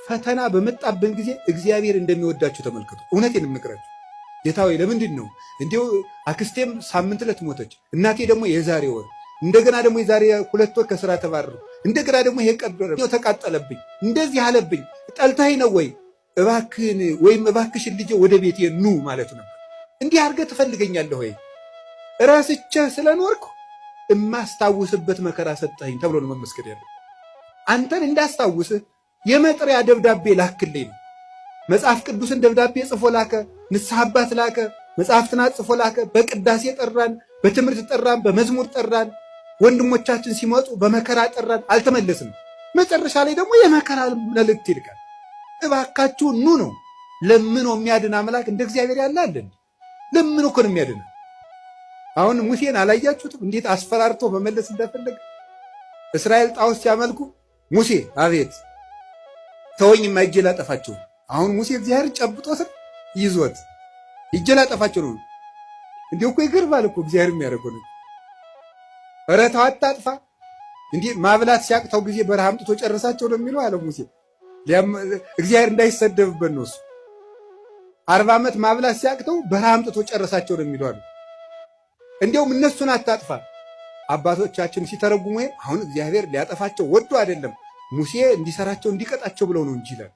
ፈተና በመጣብን ጊዜ እግዚአብሔር እንደሚወዳችሁ ተመልከቱ። እውነቴን የምነግራችሁ ጌታ ሆይ ለምንድን ነው እንዲሁ? አክስቴም ሳምንት ዕለት ሞተች፣ እናቴ ደግሞ የዛሬ ወር፣ እንደገና ደግሞ የዛሬ 2 ወር ከስራ ተባረርኩ፣ እንደገና ደግሞ ይሄ ቀብር ተቃጠለብኝ፣ እንደዚህ አለብኝ። ጠልተኸኝ ነው ወይ? እባክህን ወይም እባክሽን ልጄ ወደ ቤቴ ኑ ማለቱ ነበር። እንዲህ አድርገህ ትፈልገኛለህ ወይ? እረስቼህ ስለኖርኩ እማስታውስበት መከራ ሰጠኸኝ ተብሎ ነው መመስገን ያለው። አንተን እንዳስታውስህ የመጥሪያ ደብዳቤ ላክልኝ ነው። መጽሐፍ ቅዱስን ደብዳቤ ጽፎ ላከ። ንስሐ አባት ላከ። መጽሐፍትን ጽፎ ላከ። በቅዳሴ ጠራን፣ በትምህርት ጠራን፣ በመዝሙር ጠራን። ወንድሞቻችን ሲመጡ በመከራ ጠራን፣ አልተመለስንም። መጨረሻ ላይ ደግሞ የመከራ መልእክት ይልካል። እባካችሁ ኑ ነው። ለምኖ የሚያድን አምላክ እንደ እግዚአብሔር ያለ አለን? ለምኖ እኮ ነው የሚያድን። አሁን ሙሴን አላያችሁትም? እንዴት አስፈራርቶ መመለስ እንደፈለገ። እስራኤል ጣዖት ሲያመልኩ ሙሴ አቤት ተወኝማ እጄ ላጠፋቸው። አሁን ሙሴ እግዚአብሔር ጨብጦት ይዞት እጄ ላጠፋቸው ነው። እንዲሁ እኮ ይገርማል እኮ እግዚአብሔር የሚያደርገው ነው። ኧረ ተው አታጥፋ። እንዲህ ማብላት ሲያቅተው ጊዜ በረሃ አምጥቶ ጨረሳቸው ነው የሚለው አለ ሙሴ። እግዚአብሔር እንዳይሰደብበት ነው እሱ። 40 ዓመት ማብላት ሲያቅተው በረሃ አምጥቶ ጨረሳቸው ነው የሚለው አለ። እንዲያውም እነሱን አታጥፋ። አባቶቻችን ሲተረጉሙ አሁን እግዚአብሔር ሊያጠፋቸው ወዶ አይደለም፣ ሙሴ እንዲሰራቸው እንዲቀጣቸው ብለው ነው እንጂ ይላል።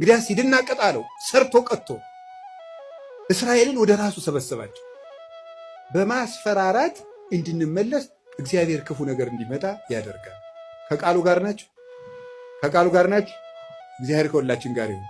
እንግዲያስ ሂድና ቀጣ አለው። ሰርቶ ቀጥቶ እስራኤልን ወደ ራሱ ሰበሰባቸው። በማስፈራራት እንድንመለስ እግዚአብሔር ክፉ ነገር እንዲመጣ ያደርጋል። ከቃሉ ጋር ናችሁ? ከቃሉ ጋር ናችሁ? እግዚአብሔር ከሁላችን ጋር ይሁን።